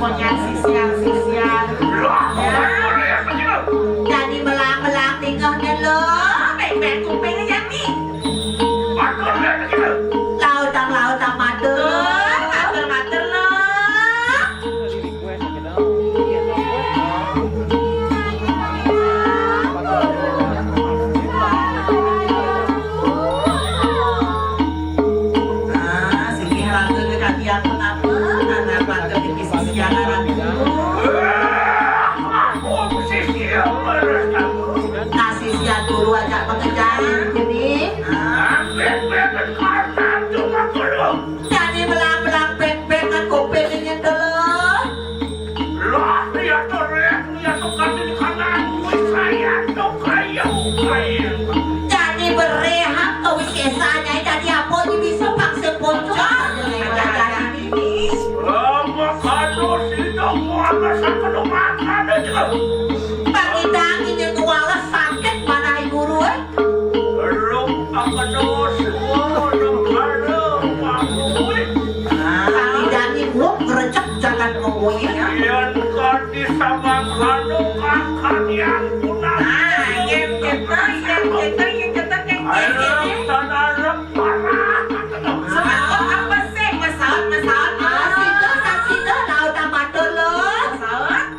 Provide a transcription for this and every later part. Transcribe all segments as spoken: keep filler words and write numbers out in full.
Punya sisian-sisian. Jadi belang-belang tingkahnya lo. Beng-beng kupingnya jani. Lautang-lautang matur lo. Matur-matur lo. Nah, siki ratu dekat dia kenapa? Karena ratu di sisi siang ratu. Aku sisi yang beres kamu. Kasih siang dulu aja pengejaran ini. Ambil, ambil, karena cuma perlu. Jadi belang-belang pek-pek kan kupingnya dulu. Lah, lihat tuh, lihat, lihat tuh, kasih di kanan. Wih, saya tuh kayu, kayu. Jadi berehak tuh wis esanya, jadi apa ini bisa paksa pocong? Jadi ini. Lama kado sih dong, mau apa sakit dong makan aja. Pagi-pagi nyentuh alas sakit mana guru, eh? Rung apa dosa, rung ada, Pak Boy. Kaki Dani, wuk, ngerecek, jangan ngomongin, ya. Yang kadi sama kanu, kakanian punah. Ah, yang kita, yang kita, yang kita, yang kita. Ayo, tanah parah. Semangat apa sih? Masaut, masaut. Ah, situ, tak situ, laut apa dulu? Masaut.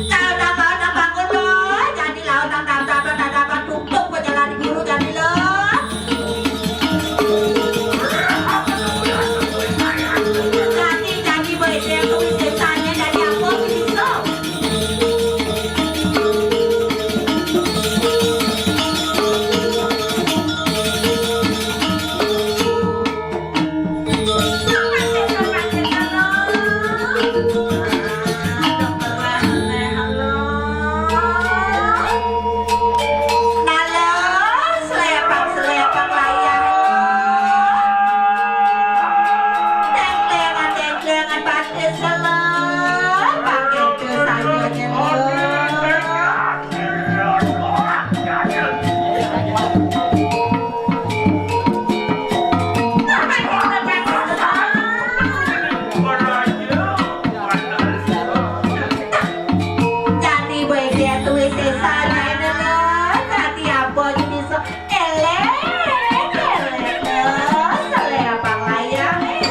Lautang, lautang, bangun, Boy. Jadi lautang, tata, tata, tata, tutup pejalan guru, jadi lo. Jadi, jadi, Boy, dia tuh ceritanya jadi apa, bisa? Jadi baik dia tuh sesanya ini loh. Jadi apa ini bisa elek, elek loh. Selepak layang, eh.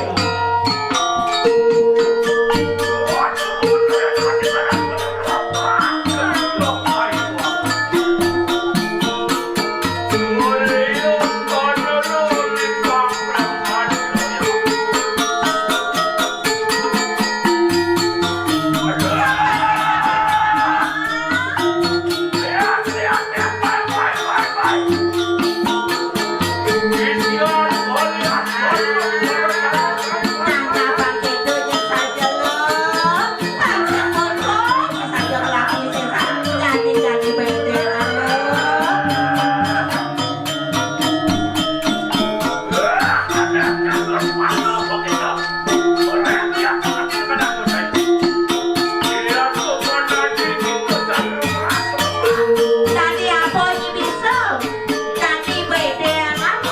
Tadi apa ini bisa? Tadi beda, kan?